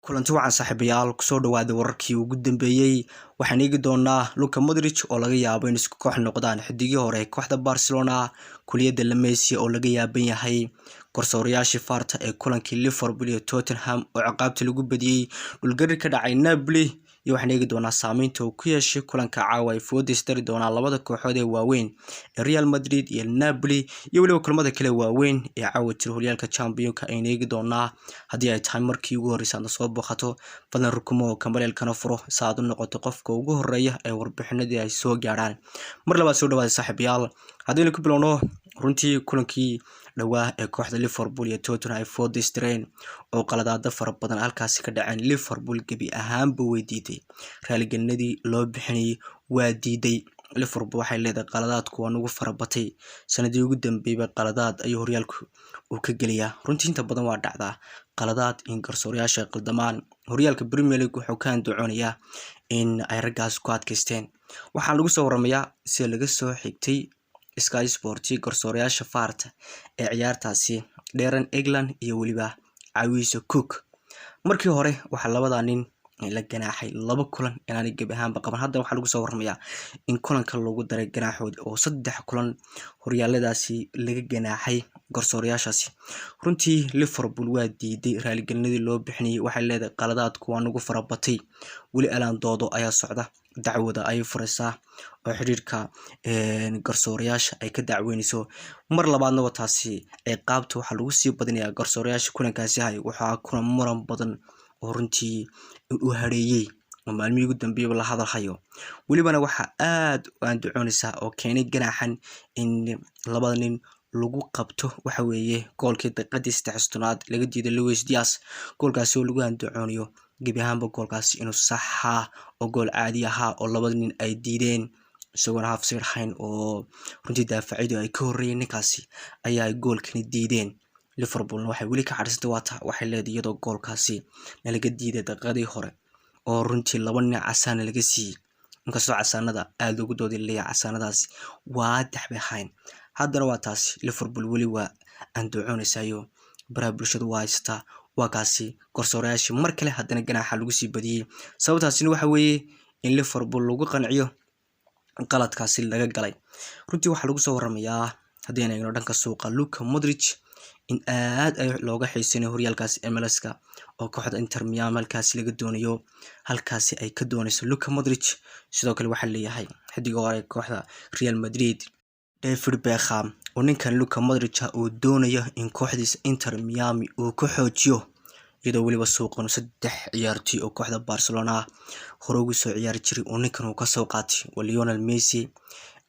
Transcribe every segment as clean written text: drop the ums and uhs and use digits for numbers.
Kulanti wacan, saaxiibayaal, kusoo dhawaada wararkii ugu dambeeyey. Waxaan eegi doonaa Luka Modric oo laga yaabo in isku koox noqdaan xidigii hore ee kooxda Barcelona, kuliyadda La Masia oo laga yaaban yahay, garsoorayaashii VAR-ta ee kulankii Liverpool iyo Tottenham oo ciqaabta lagu badiyey, dhulgariir ka dhacay Napoli, iyo waxaan eegi doonaa saameynta uu ku yeeshay kulanka caawa ay fooda isdari doonaan labada kooxood ee waaweyn ee Real Madrid iyo Napoli, iyo weliba kulamada kale waaweyn ee caawa jira horyaalka Championka ayaan eegi doonaa. Haddii ay tahay markii ugu horreysa aad soo booqato, fadlan rukumo oo gambaleelkana furo si aad u noqoto qofka ugu horeeya ee warbixinadii ay soo gaadhaan. Mar labaad soo dhawaada, saaxiibayaal. Haddaynu ku bilowno runtii kulankii dhowaa ee kooxda Liverpool iyo Tottenham ay fooda isdireen oo qaladaado fara badan halkaasi ka dhaceen, Liverpool gebi ahaanba way diiday raaligelinadii loo bixinayay, waa diiday. Liverpool waxay leedahay qaladaadku waa nagu farabatay sanadii ugu dambeeyba, qaladaad ayuu horyaalku uu ka gelayaa. Runtii inta badan waa dhacdaa qaladaad in garsoorayaasha ay qaldamaan. Horyaalka Premier League wuxuu ka andacoonayaa in ay raggaas ku adkaysteen. Waxaa lagu soo waramayaa, sida laga soo xigtay Sky Sport, garsoorayaasha VAR-ta ee ciyaartaasi Darren England iyo weliba caawihiisa Cook, markii hore waxaa labadaa nin la ganaaxay laba kulan inaanay gebi ahaanba qaban. Hadda waxaa lagu soo waramayaa in kulanka lagu daray ganaaxoodi oo 3 kulan horyaaladaasi laga ganaaxay garsoorayaashaasi. Runtii Liverpool waa diiday raaligelinadii loo bixinayay, waxay leedahay qaladaadku waa nagu farabatay. Weli alaan doodo ayaa socda, dacwada ayay furaysaa oo xidhiirka garsoorayaasha ay ka dacweyneyso. Mar labaadna wa taasi ciqaabta waxaa lagu sii badinayaa garsoorayaasha kulankaasi hay. Waxaa kulan muran badan oo runtii u hareeyey oo maalmihii ugu dambeeyaba la hadal hayo. Welibana waxaa aad u andacoonaysaa oo keenay ganaaxan in labada nin lagu qabto waxa weeye goolkii daqiiqadii 33aad laga diiday Luis Diaz, goolkaasi oo lagu andacoonayo gebi ahaanba goolkaasi inuu saxaa oo gool caadi ahaa oo labada nin ay diideen, isagoona offside ahayn oo runtii daafacyadu ay ka horreeyeen ninkaasi ayaa ay goolkani diideen. Liverpoolna waxay weli ka cadhaysantay, waa taa waxay leedahay, iyadoo goolkaasi nalaga diiday daqiiqadii hore oo runtii laba nin casaana laga siiyey, inkastoo casaanada aada loogu dooday, leeyahay casaanadaasi waadax bay ahayn, haddana waa taasi Liverpool weli waa andacoonaysaayo baraha bulshadu waa haysataa. Waa kaasi garsoorayaashii mar kale haddana ganaaxa lagu sii badiyey. Sababtaasina waxa weeye in Liverpool lagu qanciyo qaladkaasi laga galay. Runtii waxaa lagu soo waramayaa, haddii eegno dhanka suuqa, Luka Modric in aad ay looga xiisanayo horyaalkaasi MLS-ka oo kooxda Inter Miami halkaasi laga doonayo, halkaasi ay ka doonayso Luka Modric. Sidoo kale waxaa leeyahay xidiga hore kooxda Real Madrid David Beckham oo ninkan Luka Modric ah uu doonayo in kooxdiisa Inter Miami uu ku xoojiyo, iyadoo weliba suuqan saddex ciyaartoy oo kooxda Barcelona hore ugu soo ciyaari jiray oo ninkan uu kasoo qaatay, waa Lionel Messi,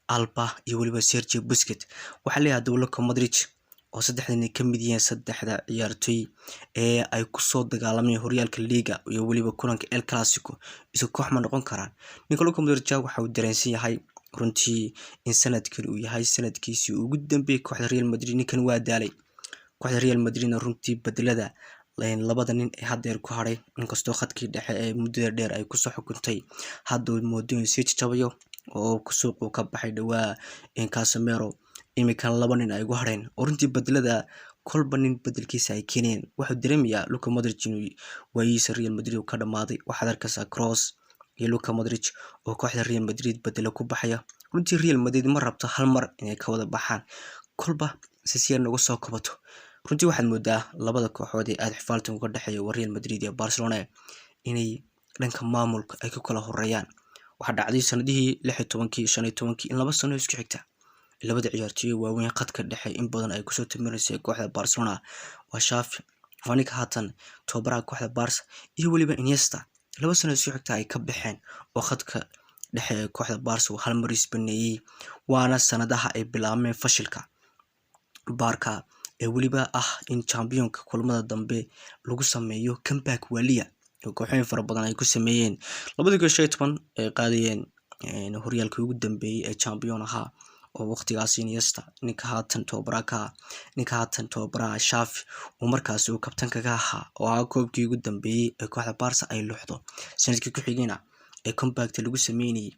Alba iyo weliba Sergio Busquets. Waxaa leeyahay haddaba Luka Modric oo saddexdan ay ka mid yihiin saddexda ciyaartoy ee ay kusoo dagaalamayeen horyaalka Liga iyo weliba kulanka El Clasico, isku koox ma noqon karaan? Ninka Luka Modric waxa uu dareensan yahay runtii in sanadkan uu yahay sanadkiisii ugu dambeeyay kooxda Real Madrid. Ninkan waa daalay, kooxda Real Madridna runtii bedelada labada nin ee haddeer ku hadhay, inkastoo khadkii dhexe ee muddada dheer ay kusoo xukuntay hadda uu moodo inuu sii jajabayo oo suuquu ka baxay dhawaa Casemiro, iminkan laba nin ay ugu hadheen oo runtii bedelada kolba nin bedelkiisa ay keeneen. Wuxuu dareemayaa Luka Modric inuu waayihiisa Real Madrid uu ka dhamaaday. Waxaad arkaysaa Kroos iyo Luka Modric oo kooxda Real Madrid bedelo ku baxaya. Runtii Real Madrid ma rabto hal mar inay ka wada baxaan, kolba si si yar nagu soo kabato. Runtii waxaad moodaa labada kooxood ee aada xifaaltan uga dhexeeya, waa Real Madrid iyo Barcelona, inay dhanka maamulka ay ku kala horeeyaan. Waxaa dhacday sanadihii 16-kii, 15-kii in 2 sano isku xigta labada ciyaartooy waaweyn khadka dhexe in badan ay kusoo tamiraysay kooxda Barcelona, waa Xavi, waa ninka haatan tababaraha kooxda Barca, iyo weliba Iniesta, 2 sano isku xigta ay ka baxeen oo khadka dhexe ee kooxda Barca uu hal mar isbaneeyey, waana sanadaha ay bilaabmeen fashilka Barca ee weliba ah in championka kulamada dambe lagu sameeyo comeback waliya oo kooxooyin fara badan ay ku sameeyeen. 2015 ay qaadayeen horyaalkii ugu dambeeyey ee champion ahaa oo waqtigaasi Iniesta, ninka haatan tababaraha ka ninka haatan tababaraha Xavi uu markaasi uu kabtanka ka ahaa, oo ahaa koobkii ugu dambeeyey ee kooxda Barca ay luxdo. Sanadkii ku xigayna ee comeback lagu sameynayay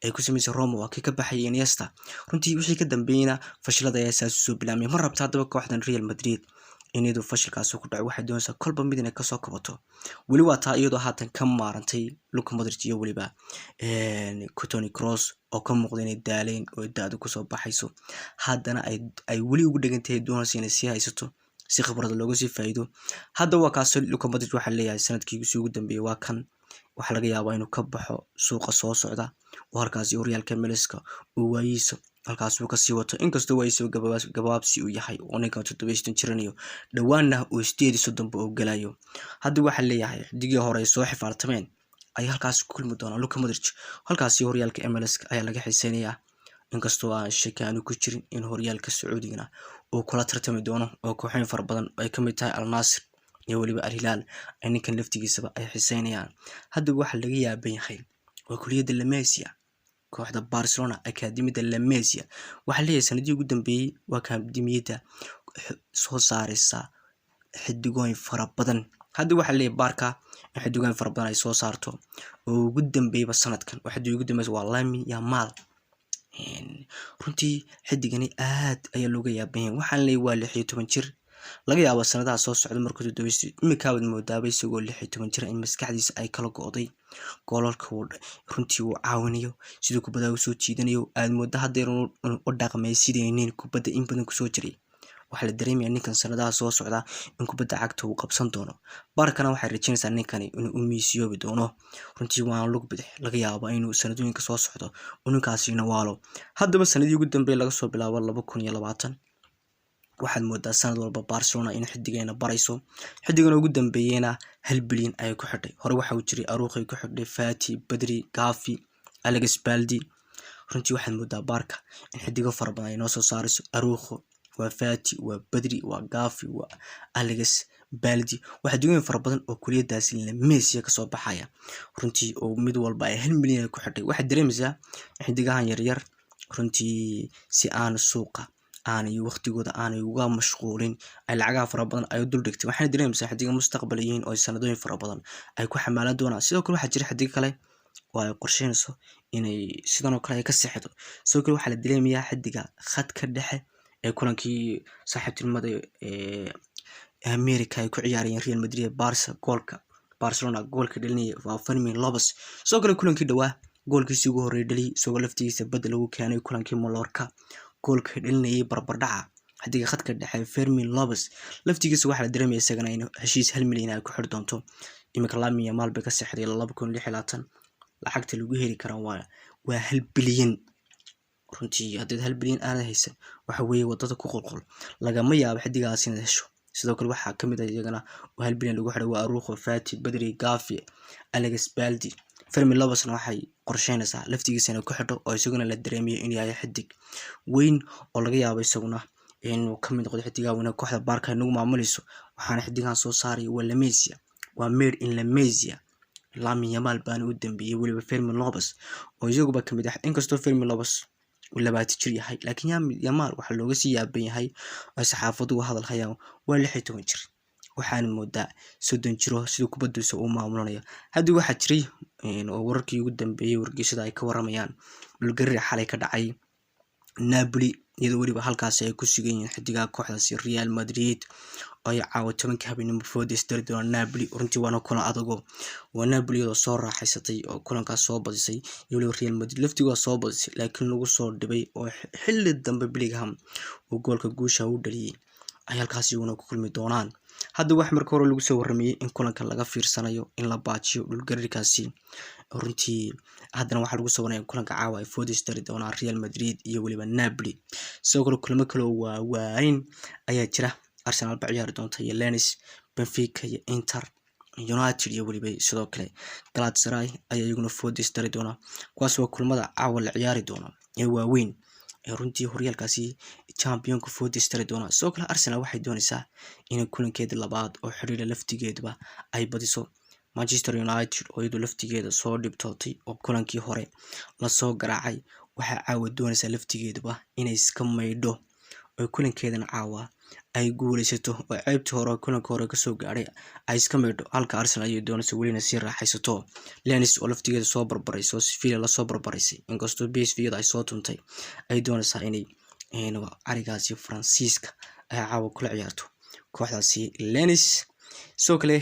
ay ku sameysay Roma waa kii ka baxayay Iniesta. Runtii wixii ka dambeeyeyna fashilada ayaa saas usoo bilaabmay. Ma rabta haddaba kooxdan Real Madrid In iyadu fashilkaasi ku dhaco, waxay doonaysaa kolba mid inay kasoo kabato. Weli waa taa iyadoo haatan ka maarantay Luka Modric iyo weliba Toni Kroos oo ka muuqda inay daaleen oo da-du kusoo baxayso, haddana ay weli ugu dhegan tahay, doonaysa inay sii haysato si khibrada looga sii faa'iido. Hadda waa kaas Luka Modric, waxaa leeyahay sanadkiisii ugu dambeeyay waa kan. Waxaa laga yaabaa inuu ka baxo suuqa soo socda oo halkaasi horyaalka MLS-ka uu waayihiisa halkaas uu kasii wato, inkastoo waayihiisa gabaabsi uu yahay oo ninkan 37 jiranayo, dhowaanna uu 38ba uu galayo. Hadda waxaa leeyahay xidigii hore ay soo xifaaltameen ayay halkaasi ku kulmi doonaan. Luka Modric halkaasi horyaalka MLS-ka ayaa laga xiiseynayaa, inkastoo aan shaki aanu ku jirin in horyaalka Sacuudigana uu kula tartami doono oo kooxooyin fara badan oo ay kamid tahay Al Nassr iyo weliba Al Hilal ay ninkan laftigiisaba ay xiiseynayaan. Haddaba waxaa laga yaaban yahay waa kuliyadda La Masia, kooxda Barcelona akaademiyadda La Masia. Waxaa leeyahay sanadihii ugu dambeeyey waa akaademiyadda soo saareysa xidigooyin fara badan. Hadda waxaa leeyahay Barca in xidigooyin fara badan ay soo saarto oo ugu dambeeyaba sanadkan oo xidig ugu dambeysa waa Lamine Yamal. Runtii xidigani aad ayaa looga yaaban yahay. Waxaan leeyahay waa 16 jir, laga yaabo sanadaha soo socda markuu toddoba imikaabad moodaaba isagoo 16 jir in maskaxdiisa ay kala go'day. Goolalka uu runtii uu caawinayo, siduu kubadaha usoo jiidanayo, aad mooda haddeer inuu u dhaqmay sidii nin kubadda in badan kusoo jiray. Waxaa la dareemayaa ninkan sanadaha soo socda in kubadda cagta uu qabsan doono. Barcana waxay rajaynaysaa ninkani inuu u miisiyoobi doono. Runtii waana lug bidix, laga yaabo inuu sanadooyinka soo socdo uu ninkaasina waalo. Haddaba sanadihii ugu dambeeyay laga soo bilaabo 2020, waxaad moodaa sanad walba Barcelona in xidigayna barayso. Xidigan ugu dambeeyeyna 1 bilyan ayay ku xidhay. Hore waxa uu jiray Araujo ku xidhay, Fati, Pedri, Gavi, Alex Balde. Runtii waxaad moodaa Barca in xidigo fara badan ay noo soo saarayso. Araujo waa Fati, waa Pedri, waa Gavi, waa Alex Balde. Waa xidigooyin fara badan oo kuliyadaasi La Masia kasoo baxaya runtii, oo mid walba ay 1 milyan ay ku xidhay. Waxaad dareemaysaa xidigahan yaryar runtii si aan suuqa aanay waqtigooda aanay uga mashquulin ay lacagaha fara badan ay u dul dhigtay. Waxaana dareemaysaa xidiga mustaqbal yihiin oo sanadooyin fara badan ay ku xamaalan doonaan. Sidoo kale waxaa jira xidigo kale oo ay qorsheynayso inay sidan oo kale ay ka seexdo. Sidoo kale waxaa la dareemayaa xidiga khadka dhexe ee kulankii saaxiibtinimada ee America ay ku ciyaarayeen Real Madrid, Barca, goolka Barcelona goolka dhalinayay waa Fermin Lopez. Sidoo kale kulankii dhawaa goolkiisii ugu horreeyay dhaliyay, isagoo laftigiisa badda lagu keenay kulankii Mallorca, goolka dhalinayay barbardhaca, xidiga khadka dhexe Fermin Lopez laftigiisa waxaa la dareemaya isagana in heshiis 1 milyan ay ku xiri doonto. Iminka Lamine Yamal bay ka seexday 2026. Lacagta lagu heli karaa waa 1 bilyan. Runtii haddaad 1 bilyan aanad haysan, waxa weeye wadada ku qolqol, lagama yaabo xidigaas inaad hesho. Sidoo kale waxaa kamid ah iyagana oo 1 bilyan lagu xiray waa Araujo, Fati, Pedri, Gavi, Alex Balde. Fermin Lopezna waxay qorsheynaysaa laftigiisa inay ku xidho, oo isaguna la dareemayo inuu yahay xidig weyn oo laga yaabo isaguna inuu kamid noqdo xidigaha weyn ee kooxda Barca ay nagu maamulayso. Waxaana xidigahan soo saaraya waa La Masia, waa made in La Masia. Lamine Yamal baana u dambeeyay, weliba Fermin Lopez oo iyaguba kamid ah. Inkastoo Fermin Lopez uu 20 jir yahay, laakiin Yamal waxaa looga sii yaaban yahay ay saxaafadu hadal hayaan waa 16 jir, waxaana moodaa 30 jiro siduu kubadiisa uu maamulanayo. Hadda waxaa jiray oo wararkii ugu dambeeyay wargeysyada ay ka waramayaan dhulgariir xalay ka dhacay Napoli, iyadoo weliba halkaasi ay ku sugan yihiin xidigaha kooxdaasi Real Madrid oo ay caawa 10-ka habeenimo fooda isdari doonaan Napoli. Runtii waana kulan adago, waa Napoli iyadoo soo raaxaysatay oo kulankaas soo badisay iyo weliba Real Madrid laftigooda soo badisay, laakiin lagu soo dhibay oo xilli dambe Bellingham uu goolka guusha u dhaliyay, ay halkaas iyaguna ku kulmi doonaan. Hadda wax marka hore lagu soo waramayay in kulanka laga fiirsanayo in la baajiyo dhulgariirkaasi. Runtii haddana waxaa lagu soo waramaya kulanka caawa ay fooda isdari doonaan Real Madrid iyo weliba Napoli. Sidoo kale kulamo kale oo waaweyn ayaa jira. Arsenal ba ciyaari doonta iyo Lens, Benfica iyo Inter, United iyo weliba sidoo kale Galatasaray ayaa iyaguna fooda isdari doona. Kuwaas waa kulamada caawa la ciyaari doono ee waaweyn ee runtii horyaalkaasi championka fooda isdari doona. Sidoo kale Arsenal waxay doonaysaa inay kulankeeda labaad oo xiriira laftigeeduba ay badiso. Manchester United oo iyadu laftigeeda soo dhibtootay oo kulankii hore lasoo garaacay, waxay caawa doonaysaa laftigeeduba inay iska maydho oo kulankeedana caawa ay guuleysato oo ceebtii hore kulanka hore kasoo gaadhay ay iska maydho, halka Arsenal ayay doonaysa welina sii raaxaysato. Lens oo laftigeeda soo barbarayso, Sevilla lasoo barbaraysay, inkastoo PSV iyada ay soo tuntay, ay doonaysaa inay carigaasi Faransiiska ay caawa kula ciyaarto. Kooxdaasi Lens sidoo kale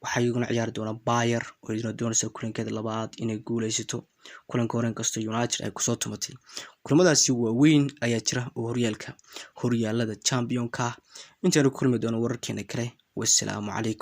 waxaa iyaguna ciyaari doona Bayer, oo iyaduna doonaysa kulankeeda labaad inay guuleysato, kulanka hore inkastoo United ay kusoo tumatay. Kulamadaasi waaweyn ayaa jira oo horyaalka, horyaalada championka. Intaanu kulmi doono wararkeena kale, wassalaamu calaykum.